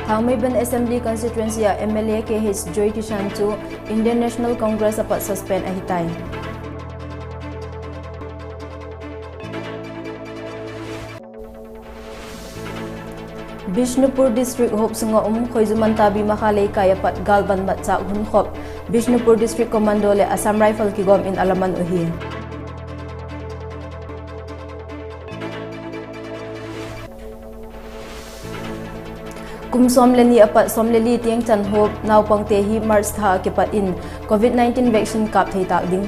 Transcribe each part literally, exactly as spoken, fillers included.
Thangmeiband Assembly Constituency ah M L A Kh Joy Kishan chu Indian National Congress ah pat suspend ahi tai. Bishnupur District huap sung ah um Khoizumanta Bimakha Leikai ah pat gâlvan matchâk hun khop Bishnupur District Commando leh Assam Rifle kigawm in a la man uhi. Kum sawm le ni a pat sawm le li tiang chanhuap naupangte hi March tha ah kipat in Covid nineteen vaccine kâp thei tâk ding.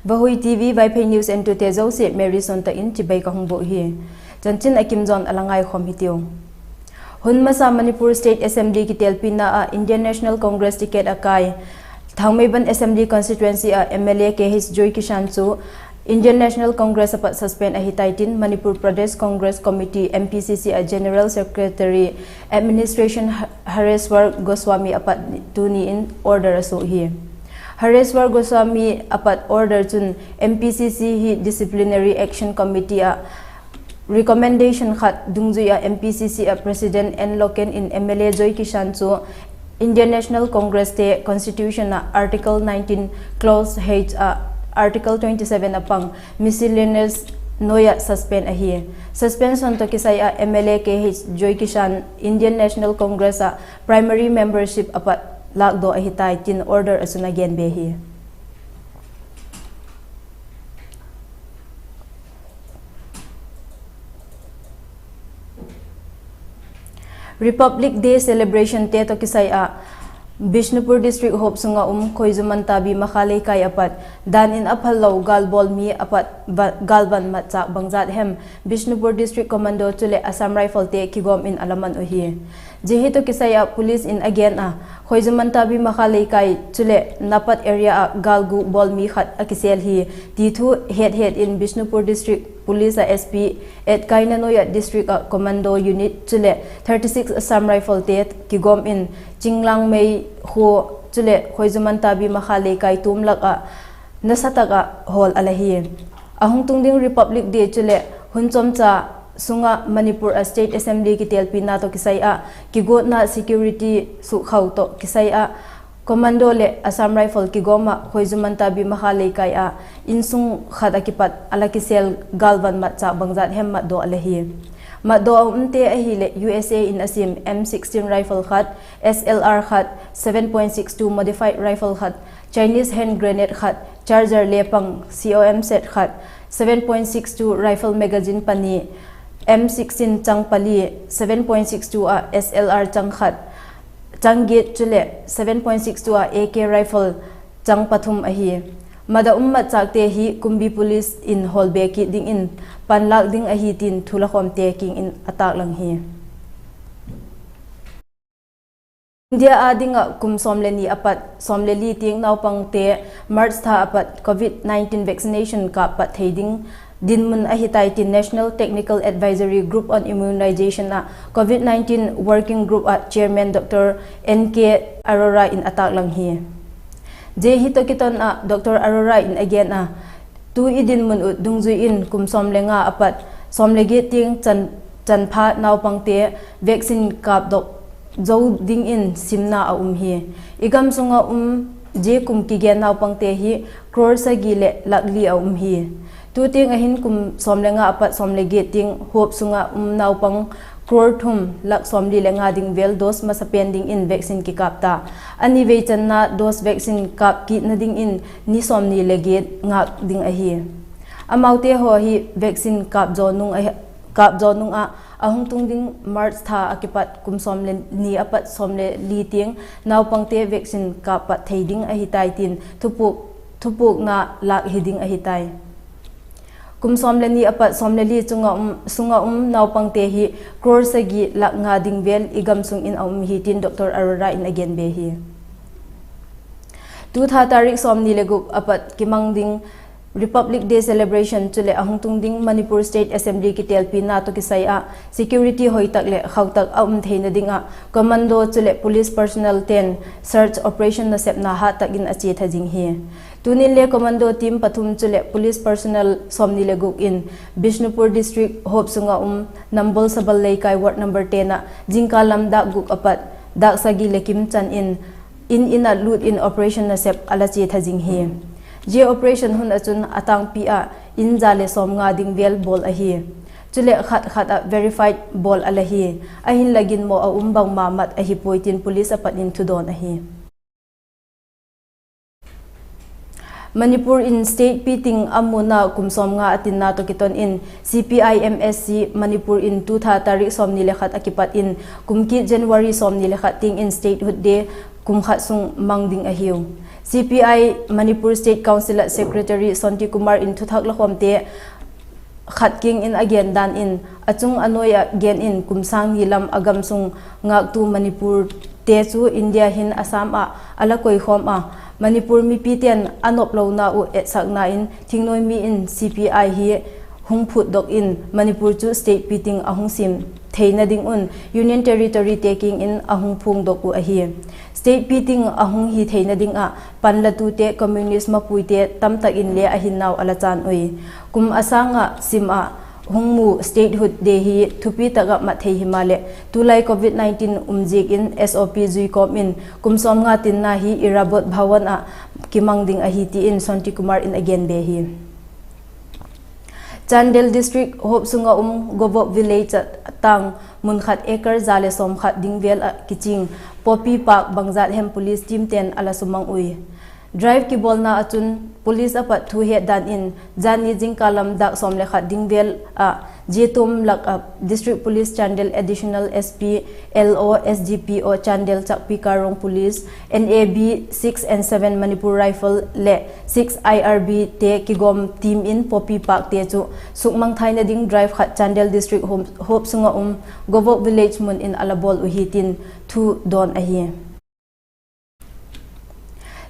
Vahui TV Vaiphei news entute zosia Mary Suantak in chibai ka hung bûk hi. Chanchin a kim zawn a la ngaikhawm hitiu. Hun masa Manipur State Assembly kitelpina ah Indian National Congress ticket a kai Thangmeiband Assembly Constituency ah M L A Kh Joy Kishan chu Indian National Congress ah pat suspend ahi tai tin Manipur Pradesh Congress Committee, M P C C ah General Secretary Administration Hareswar Goswami a pat tuni in order a suak hi. Hareswar Goswami a pat order chun M P C C hi Disciplinary Action Committee ah recommendation khat dungzui ah M P C C ah President N Loken in M L A Joy Kishan chu Indian National Congress te Constitution ah Article nineteen Clause H ah Article twenty seven a pang miscellaneous nuai ah suspend ahi. Suspension tawh kisai ah M L A Kh Joy Kishan Indian National Congress ah primary membership a pat lâkdaw ahi tai tin order ah chun a gen be hi. Republic Day celebration te tawh kisai ah Bishnupur District huap sung ah um Khoizumanta Bimakha Leikai a pat dan in a phallo gâlbawl mi a pat gâlvan matchâk bangzat hem Bishnupur District Commando chuleh Assam Rifle te kigawm in a la man uhi. Zia hi tawh kisai ah police in a gen a, Khoizumanta Bimakha Leikai chuleh Napat area ah gâlguk bawl mi khat a kisêl hi ti thu het het in Bishnupur District Police ah S P etkaina nuai ah district ah commando unit chuleh thirty six Assam Rifle te kigawm in Chinglangmei khua chuleh Khoizumanta Bimakha Leikai tum lak ah nasa tak ah hawl a la hi. A hung tung ding Republic Day chuleh hun chawmcha sung ah Manipur ah State Assembly kitelpina tawh kisai ah kiguatna security sukkhau tawh kisai ah commando leh Assam Rifle kigawm ah Khoizumanta Bimakha Leikai ah insung khat ah kipat a la kisêl gâlvan matchâk bangzat hem matdaw a la hi. Matdaw a umte ahileh U S A in a siam M sixteen rifle khat, S L R khat, seven point six two modified rifle khat, Chinese hand grenade khat, charger le pang COM set khat, seven point six two rifle magazine pani, M sixteen chang pali, seven point six two ah S L R chang khat, chang giat chuleh seven point six two ah A K rifle chang pathum ahi. Mat a um matchâkte hi kumbi police in hawlbe kit dingin panlâk ding ahi tin thu lakhawmte kiang in a tâklang hi. India â ding ah kum sawm le ni a pat sawm le li tiang naupangte March tha a pat Covid nineteen vaccination kâp pat thei ding dinmun ahi tai tin National Technical Advisory Group on Immunization ah Covid nineteen Working Group ah Chairman Dr N K Arora in a tâklang hi. Zia hi tawh kiton ah Dr Arora in a gen a, tu i dinmun uh dungzui in kum sawm le nga a pat sawm le giat tiang chan, chanpha naupangte vaccine kâpdok zo dingin simna a um hi. I gam sung ah um zia kum kigen naupangte hi crore sagi leh lak li a um hi. Tu tiang ah hin kum sawm le nga a pat sawm le giat tiang huap sung ah um naupang crore thum lak sawmli le nga ding vel dose masapen dingin vaccine kikâp ta. A ni vei channa dose vaccine kâp kitna dingin ni sawmni le giat ngâk ding ahi. Amaute haw hi vaccine kâp zaw nung ah, kâp zaw nung ah a hung tung ding March tha ah kipat kum sawm le ni a pat sawm le li tiang naupangte vaccine kâp pat thei ding ahi tai tin thupuk, thupukna lâk hi ding ahi tai. Kum sawm le ni a pat sawm le li chung ah um, sung ah um naupangte hi crore sagi lak nga ding vel i gam sung in a um hi tin Dr Arora in a gen be hi. Tu tha tarik sawmni le gup a pat kimang ding Republic Day celebration chuleh a hung tung ding Manipur State Assembly kitelpina tawh kisai ah security hoi tak leh khau tak a um theina ding ah commando chuleh police personnel ten search operation nasepna hat tak in a chia tha zing hi. Tunin le commando team pathum chuleh police personnel sawmni le guk in Bishnupur District huap sung ah um Nambol Sabal Leikai ward number ten ah zingkal lam dak guk a pat dak sagi le kim chan in in in ah lut in operation nasep a la chia tha zing hi. Zia operation hun ah chun a tângpi ah in za le sawmnga ding vel bawl ahi. Chuleh khat khat ah verified bawl a la hi. Ahinla ginmaw a um bangma mat ahi puai tin police a pat in thudawn ahi. Manipur in state piting a muna kum sawmnga a tinna tawh kiton in C P I M S C Manipur in tu tha tarik sawmni le khat a kipat in kum kit January sawmni le khat tiang in statehood day kum khat sung mang ding ahiu. C P I Manipur State Council ah Secretary Sonti Kumar in thuthak lakhawmte khat kiang in a gen dan in, a chung a nuai ah gen in kum sâng ni lam a gam sung ngâktu Manipurte chu India hin Assam ah a la koikhawm a, Manipur mipite'n a noplona uh etsakna in thingnuai mi in C P I hi hung phutdok in Manipur chu state piting a hung siam theina ding un Union Territoryte kiang in a hung phuangdok uh ahi. State piting a hung hi theina ding ah panlatute communist mapuite tamtak in le a hinnau a la chan ui. Kum a sâng ah sim ah hung mu statehood day hi thupi tak ah mat thei himaleh tulai covid nineteen um ziak in S O P zui kawm in kum sawmnga tinna hi Irabot Bhawan ah kimang ding ahi ti in Sonti Kumar in a gen be hi. Chandel District huap sung ah um Govok Village ah tâng mun khat acre za le sawmkhat ding vel ah kiching poppy park bangzat hem police team ten a la sumang ui. Drive kibawlna ah chun police a pat thu het dan in, jani zingkal lam dak sawm le khat ding vel ah zia tuam lak ah District Police Chandel, Additional S P, L O, S D P O Chandel, Chakpikarong Police, N A B six and seven Manipur Rifle leh six I R Bte kigawm team in poppy parkte chu sukmangthaina ding drive khat Chandel District huap sung ah um Govok Village mun in a la bawl uhi tin thu dawn ahi.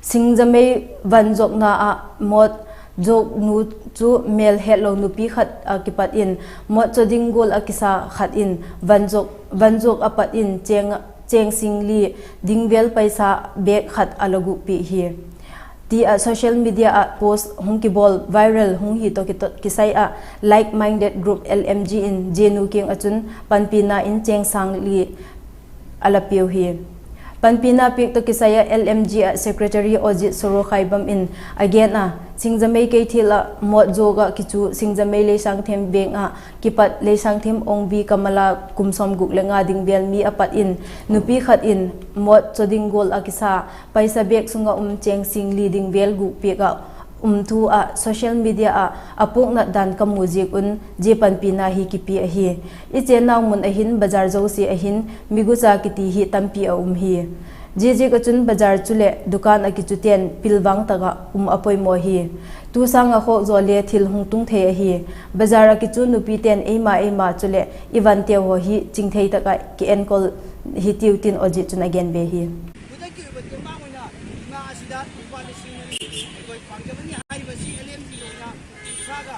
Singjamei van zuakna ah mawt zuaknu chu mêl hetlo nupi khat ah kipat in mawt chaw ding gual ah kisa khat in van zuak a pat in chêng sîng li ding vel paisa bag khat a la gukpiak hi, ti ah social media ah post hung kibawl viral hung hi tawh kisai ah Like Minded Group L M G in zia nu kiang ah chun panpina in chêng sâng li a la piau hi. Panpina piak tawh kisai ah L M G ah Secretary Ojit Sorokhaibam in a gen a, Singjamei keithel ah mawt zuak ah kichu Singjamei Leisangthem veng ah kipat Leisangthem Ongbi Kamala kum sawmguk le nga ding vel mi a pat in nupi khat in mawt chaw ding gual ah kisa paisa bag sung ah um chêng sîng li ding vel gukpiak ah um thu ah social media ah a puaknat dan ka mu ziak un zia panpina hi kipia ahi. I chênnau mun ah hin bazar zosia ah hin migucha kiti hi tampi a um hi. Ziaziak ah chun bazar chuleh dukan ah kichute'n pilvang tak ah um a poimaw hi. Tu sâng ah khawk zaw le thil hung tung thei ahi. Bazar ah kichu nupite'n eima eima chuleh i vanteu haw hi chingthei tak ah kienkol hitiu tin Ojit chun a gen be hi. ꯈꯨꯗꯛꯀꯤ ꯑꯣꯏꯕ ꯇꯦꯡꯕꯥꯡ ꯑꯣꯏꯅ ꯏꯃꯥ ꯑꯁꯤꯗ ꯂꯨꯄꯥ ꯂꯤꯁꯤꯡ ꯃꯔꯤ ꯑꯩꯈꯣꯏ ꯄꯥꯡꯖꯕꯅꯤ꯫ ꯍꯥꯏꯔꯤꯕꯁꯤ ꯑꯦꯜ ꯑꯦꯝ ꯄꯤ ꯑꯣꯏꯅ ꯀꯨꯟꯊ꯭ꯔꯥꯒ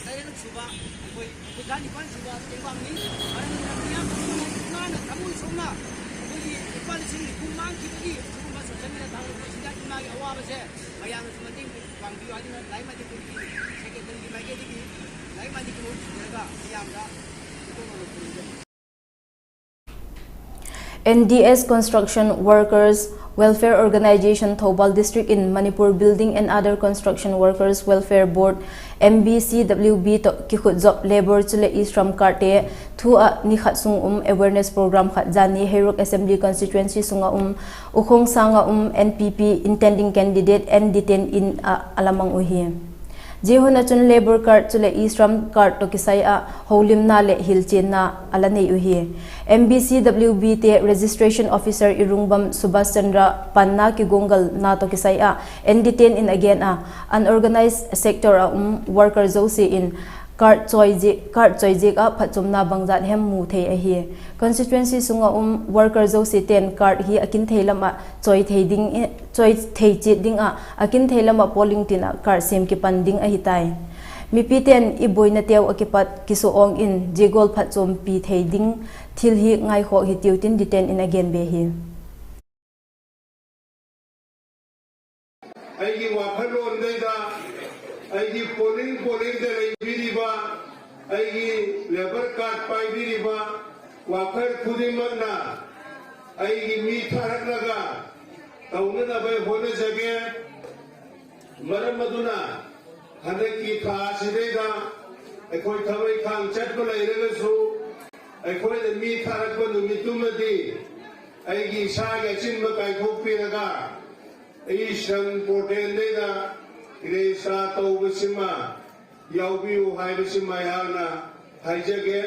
ꯇꯔꯦꯠ ꯁꯨꯕ, ꯑꯩꯈꯣꯏ ꯀꯨꯟꯊ꯭ꯔꯥ ꯅꯤꯄꯥꯟ ꯁꯨꯕ ꯇꯦꯡꯕꯥꯡꯅꯤ꯫ ꯃꯔꯝ ꯑꯗꯨꯅ ꯃꯤꯌꯥꯝ ꯈꯨꯗꯤꯡꯃꯛ ꯏꯃꯥꯅ ꯊꯃꯣꯏ ꯁꯣꯛꯅ ꯑꯩꯈꯣꯏꯒꯤ ꯂꯨꯄꯥ ꯂꯤꯁꯤꯡ ꯅꯤꯐꯨ ꯃꯥꯡꯈꯤꯕꯒꯤ ꯑꯁꯤꯒꯨꯝꯕ ꯁꯣꯁꯦꯜ ꯃꯤꯗꯤꯌꯥ ꯊꯥꯒꯠꯂꯛꯄꯁꯤꯗ ꯏꯃꯥꯒꯤ ꯑꯋꯥꯕꯁꯦ ꯃꯌꯥꯝꯅꯁꯨ ꯃꯇꯦꯡ ꯄꯥꯡꯕꯤꯌꯨ ꯍꯥꯏꯗꯨꯅ ꯂꯥꯏꯃꯥꯗꯤ ꯀꯨꯟꯒꯤ ꯁꯦꯀ꯭ꯔꯦꯇꯔꯤꯒꯤ ꯃꯥꯏꯀꯩꯗꯒꯤ ꯂꯥꯏꯃꯥꯗꯤ ꯀꯨꯟ ꯁꯤꯟꯅꯔꯒ ꯃꯤꯌꯥꯝꯗ ꯏꯇꯣꯟ ꯇꯣꯟꯅ ꯈꯨꯔꯨꯝꯖꯔꯤ꯫ N D S Construction Workers Welfare Organisation Thoubal District in Manipur Building and Other Construction Workers Welfare Board, M B C W B tawh kikhutzop labour chuleh e-shram cardte thu ah ni khat sung um awareness program khat zani Heirok Assembly Constituency sung ah um Ukhong sâng ah um N P P intending candidate N Diten in ah a la mang uhi. Zia hun ah chun labour card chuleh e-shram card tawh kisai ah holimna leh hilchianna a la nei uhi. M B C W Bte registration officer Irungbam Subhash Chandra panna kiguanggalna tawh kisai ah N Diten in a gen a, unorganised sector ah um worker zosia in card chawi ziak ah phatchuamna bangzat hem mu thei ahi. Constituency sung ah um worker zosiate'n card hi a kin thei lam ah chawi thei chiat ding ah, a kin thei lam ah polling tent ah card siam kipan ding ahi tai. Mipite'n i buainateu ah kipat kisuawng in zia gual phatchuampi thei ding thil hi ngaikhawk hitiu tin Dite'n in a gen be hi. ꯑꯩꯒꯤ ꯋꯥꯈꯜꯂꯣꯟꯗꯩꯗ ꯑꯩꯒꯤ polling polling ꯗ ꯂꯩꯕꯤꯔꯤꯕ ꯑꯩꯒꯤ labour card ꯄꯥꯏꯕꯤꯔꯤꯕ worker ꯈꯨꯗꯤꯡꯃꯛꯅ ꯑꯩꯒꯤ ꯃꯤ ꯊꯥꯔꯛꯂꯒ ꯇꯧꯅꯅꯕ ꯍꯣꯠꯅꯖꯒꯦ꯫ ꯃꯔꯝ ꯑꯗꯨꯅ ꯍꯟꯗꯛꯀꯤ ꯊꯥ ꯑꯁꯤꯗꯩꯗ ꯑꯩꯈꯣꯏ ꯊꯕꯛ ꯏꯪꯈꯥꯡ ꯆꯠꯄ ꯂꯩꯔꯒꯁꯨ ꯑꯩꯈꯣꯏꯅ ꯃꯤ ꯊꯥꯔꯛꯄ ꯅꯨꯃꯤꯠꯇꯨꯃꯗꯤ ꯑꯩꯒꯤ ꯏꯁꯥꯒꯤ ꯑꯆꯤꯟꯕ ꯀꯥꯏꯊꯣꯛꯄꯤꯔꯒ Eastern Portal ꯗꯩꯗ register ꯇꯧꯕꯁꯤꯃ ꯌꯥꯎꯕꯤꯌꯨ ꯍꯥꯏꯕꯁꯤꯃ ꯑꯩꯍꯥꯛꯅ ꯍꯥꯏꯖꯒꯦ꯫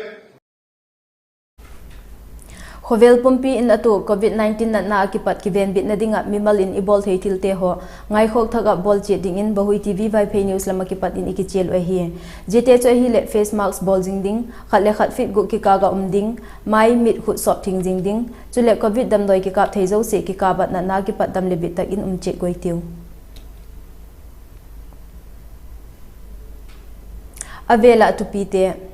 Khawvel pumpi in a tu Covid nineteen natna ah kipat kivenbitna ding ah mimal in i bawl thei thilte haw ngaikhawk thak ah bawl chiat dingin Vahui TV Vaiphei News lam ah kipat in i kichial uh ahi. Ziate chu ahileh face mask bawl zing ding, khat le khat feet guk kikâl ah um ding, mai mit khut sawp thing zing ding, chuleh Covid damdawi kikâp thei zosia kikâp ah natna kipat dam leh bit tak in um chiat guai tiu. A vêl ah tupite.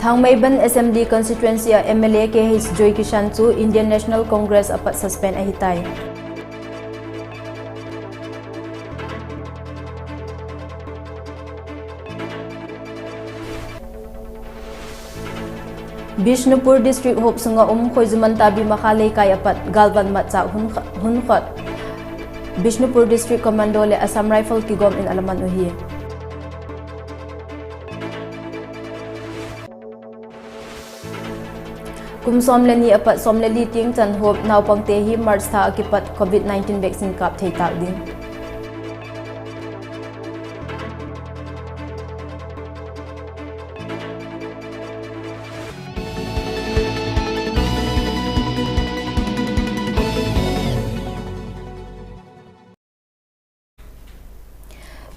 Thangmeiban Assembly Constituency ah MLA Kh Joykishan chu Indian National Congress ah pat suspend ahi tai. Bishnupur District huap sung ah um Khoizuman Tabi Makha Leikai ah pat gâlvan matchâk hun khat, hun khat Bishnupur District Commando leh Assam Rifle kigawm in a la man uhi. Kum sawm le ni ah pat sawm le li tiang chan huap naupangte hi March tha ah kipat Covid nineteen vaccine kâp thei tâk ding.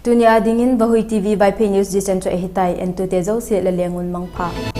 Tuni a dingin Vahui TV Vaiphei News zia chan chu ahi tai, entute zosia la leng un mangpha.